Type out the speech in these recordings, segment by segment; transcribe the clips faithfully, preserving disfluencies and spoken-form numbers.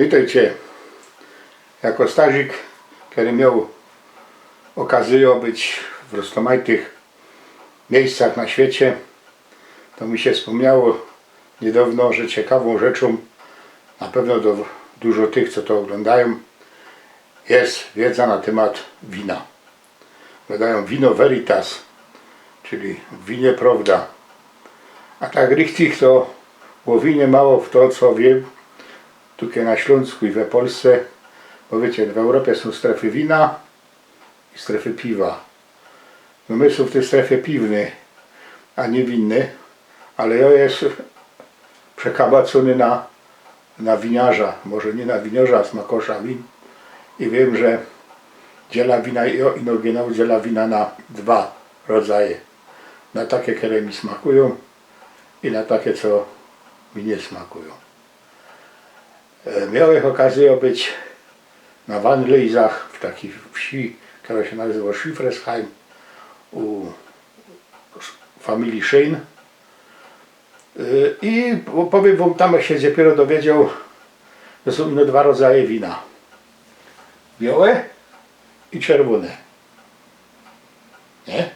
Witejcie. Jako starzik, kery mioł ôkazyjõ być w roztōmajtych miyjscach na świecie, to mi sie spōmniało niydŏwno, że ciekawōm rzeczōm, na pewno do, dużo tych, co to ôglōndajōm, je wiedza na tymat wina. Gŏdajōm vino veritas, czyli w winie prŏwda. A tak richtig to ô winie mało fto co wiy, tukej na Ślōnsku i we Polsce, bo wiycie, w Europie sōm strefy wina i strefy piwa. No my sōm w tyj strefie piwnyj, a niy winnyj, ale jŏ je przekabacōny na, na winiŏrza, może niy na winiŏrza, a smakŏrza win. I wiym, że dziela wina i, i originał dziela wina na dwa rodzaje. Na take, kere mi smakujōm, i na take, co mi niy smakujōm. E, miołech ôkazyjõ być na Weinlesach w takij wsi, kerŏ sie nazywŏ Schiffersheim, u familije Schön. E, i po-, powiym wōm, tam sie dopiyro dowiedzioł, że sōm ino dwa rodzaje wina. Biołe i czerwōne. Niy?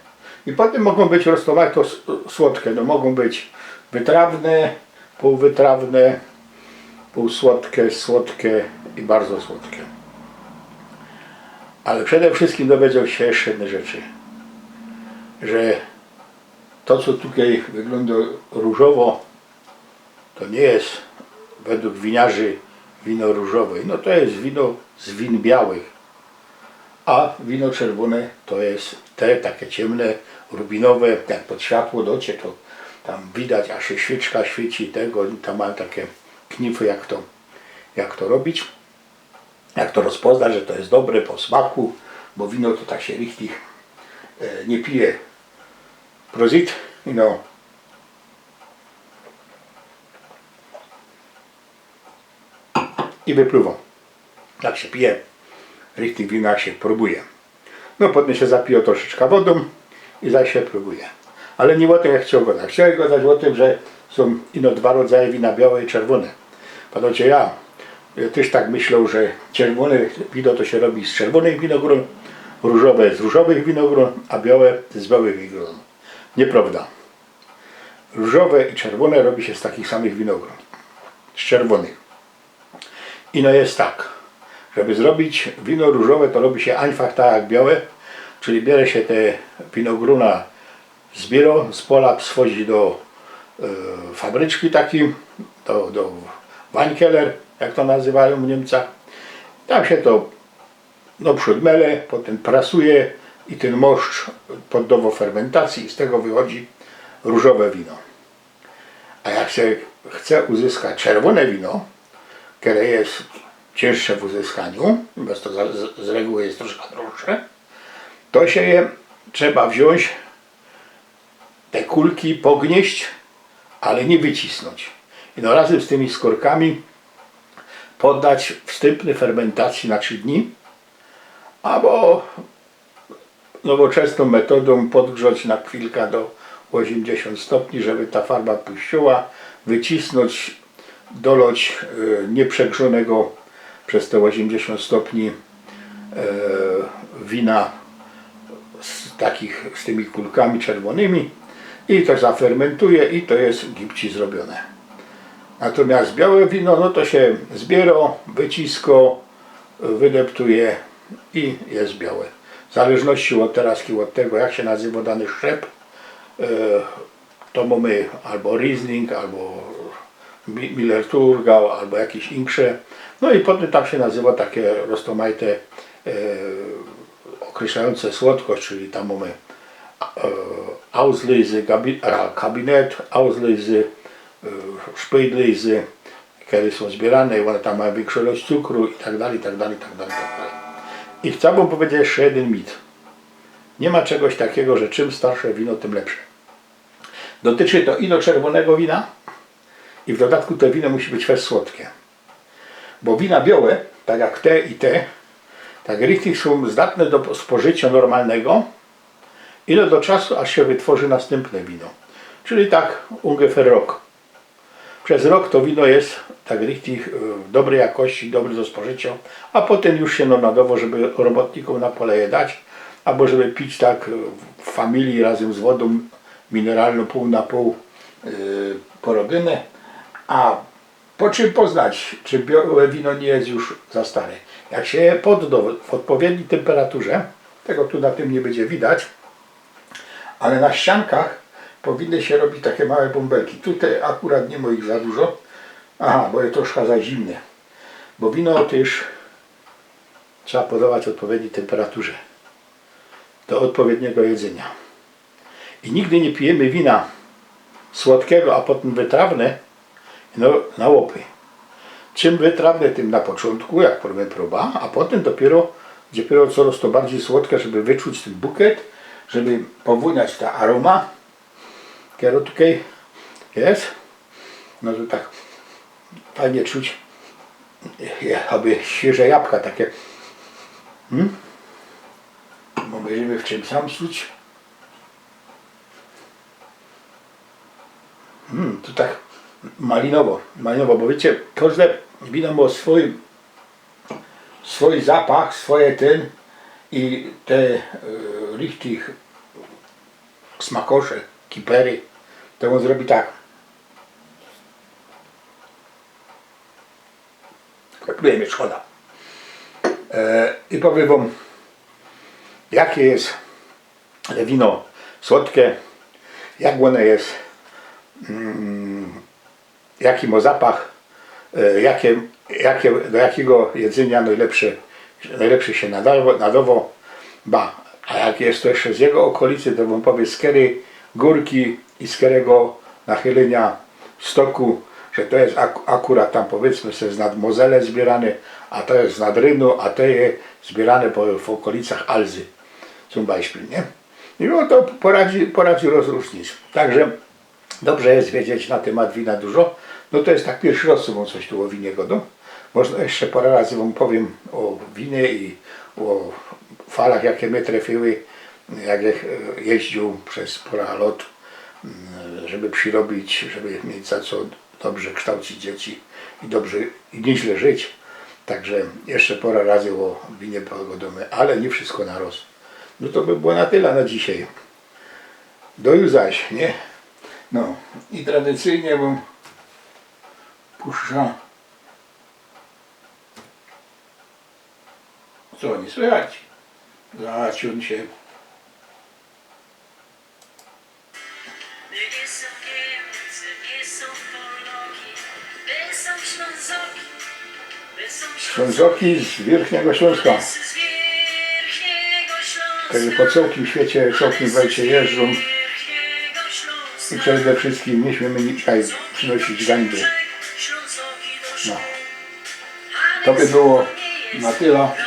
I potym mogōm być roztōmajto s-, słodke. No, mogōm być wytrawne, półwytrawne, półsłodke, słodke i bardzo słodke. Ale przede wszyskim dowiedzioł sie jeszcze jednyj rzeczy, że to, co tukej wyglōndŏ rōżowo, to niy je wedle winiŏrzy wino rōżowe. No, to je wino z win biołych. A wino czerwōne to je te take ciymne, rubinowe, jak pod światło dŏcie, to tam widać, aż sie świyczka świyci tego, tam majōm take knify, jak to, jak to robić, jak to rozpoznać, że to je dobre po smaku, bo wino to tak sie richtig, e, niy pije. Prosit, no. I wypluwōm. Tak sie pije, richtig wino, jak sie prōbuje. No, potym sie zapijŏ troszeczka wodōm i zaś sie prōbuje. Ale niy ô tym jŏ chcioł gŏdać. Chciołech gŏdać ô tym, że sōm ino dwa rodzaje wina, biołe i czerwōne. Padŏcie, jŏ, jŏ tyż tak myśloł, że czerwōne wino to sie robi z czerwōnych winogrōn, rōżowe z rōżowych winogrōn, a biołe z biołych winogrōn. Niyprŏwda. Rōżowe i czerwōne robi sie z takich samych winogrōn. Z czerwōnych. Ino je tak, żeby zrobić wino rōżowe, to robi sie ajnfach tak jak biołe, czyli bierze sie te winogrōna, zbiyrŏ z pola, swozi do, e, fabryczki takij, do, do Weinkeller, jak to nazywajōm w Niymcach. Tam sie to noprzōd mele, potym prasuje i tyn moszcz poddŏwŏ fermyntacyji i z tego wychodzi rōżowe wino. A jak sie chce uzyskać czerwōne wino, kere je ciynższe w uzyskaniu, bo to za, z, z reguły je troszka droższe, to sie je trzeba wziōńć, te kulki pognieść, ale niy wycisnōńć. I no, razym z tymi skōrkami poddać wstympnyj fermyntacyji na trzi dni, abo nowoczesnōm metodōm podgrzŏć na chwilka do ôziymdziesiōnt stopni, żeby ta farba puściła, wycisnōńć, dolŏć, e, niyprzegrzōnego bez te ôziymdziesiōnt stopni, e, wina z takich, z tymi kulkami czerwōnymi i to zafermyntuje i to je gibci zrobiōne. Natōmiast biołe wino, no to sie zbiyrŏ, wyciskŏ, wydeptuje i je biołe. W zależności ôd, teroz ôd tego, jak sie nazywŏ dany szczep, e, to mōmy abo Riesling, abo Mi-, Müller-Thurgau, abo jakeś insze. No i potym tam sie nazywŏ take roztōmajte, e, ôkreślajōnce słodkość, czyli tam mōmy, e, Auslese, gabi-, a, Kabinett, Auslese, e, Spätlese, kere sōm zbiyrane i ône tam majōm wiynkszõ ilość cukru i tak dalij, i tak dalij, i tak dalij, i tak dalij. I chciołbych powiedzieć jeszcze jedyn mit. Niy ma czegoś takigo, że czym starsze wino, tym lepsze. Dotyczy to ino czerwōnego wina i w dodatku te wino musi być fest słodkie. Bo wina biołe, tak jak te i te, tak richtig sōm zdatne do spożyciŏ normalnego, ino do czasu, aż sie wytworzy nastympne wino. Czyli tak ungefähr rok. Bez rok to wino je tak richtig, e, dobrej jakości, dobrej do spożyciŏ, a potym już sie no nadowo, żeby robotnikōm na poleje dać, abo żeby pić tak, e, w familii razym z wodōm mineralnōm, pōł na pōł, e, porobiyne. A po czym poznać, czy biołe wino niy jest już za stare? Jak sie je poddo w ôdpowiednij tymperaturzŏ, tego tu na tym niy bydzie widać, ale na ściankach powinny sie robić take małe bōmbelki. Tutaj akurat niy mo ich za dużo. Aha, bo je troszka za zimne. Bo wino tyż trzeba podować w ôdpowiednij tymperaturzŏ do ôdpowiednigo jedzyniŏ. I nigdy niy pijymy wina słodkigo, a potym wytrawne, no, na łopy. Czym wytrawne, tym na poczōntku, jak robiymy proba, a potym dopiyro, dopiyro coroz to bardzij słodke, żeby wyczuć tyn bukiet, żeby powōniać ta aroma, kerŏ tukej je. No to tak fajnie czuć, jakby świyże jabłka take. Hmm? Bo bydymy w czymś sam suć. Hmm, to tak malinowo, malinowo, bo wiycie, kożde wino mo swōj, swōj zapach, swoje tyn i te, e, richtig smakosze, kipery, to ôn zrobi tak. Kupuje mie szkoda. E, i powiym wōm, jakie je te wino słodke, jak ône je, mm, jaki mo zapach, e, jakie, jakie, do jakigo jedzyniŏ nojlepsze, nojlepsze sie nadowo, nadowo. Ba, a jak je to jeszcze z jego ôkolicy, to wōm powiym, z kerej gōrki i z kerego nachylyniŏ stoku, że to je ak-, akurat tam, powiydzmy se, z nad Mozele zbiyrane, a to je z nad Rynu, a to je zbiyrane po, w ôkolicach Alzy. Zum Beispiel, niy? I ôn to poradzi, poradzi rozrōżnić. Tak że dobrze je wiedzieć na tymat wina dużo. No to je tak piyrszy roz, co wōm coś tu ô winie godōm. Możno jeszcze pora razy wōm powiym ô winie i ô falach, jakie mie trefiyły, jak, e, jeździōł bez pora lot, mm, żeby przirobić, żeby mieć za co dobrze kształcić dzieci i dobrze, i niyźle żyć. Tak że jeszcze pora razy ô winie pogodōmy, ale niy wszysko na roz. No to by było na tela na dzisiej. Do juzaś, niy? No i tradycyjnie wōm puszczã. Co, niy słychać? Zaciōn sie. Ślōnzoki z Wierzchniego Ślōnska. Kerzy po cołkim świecie, cołkim welcie jeżdżōm i przede wszyskim niy śmiymy niczej przinosić gańby. No. To by było na tela.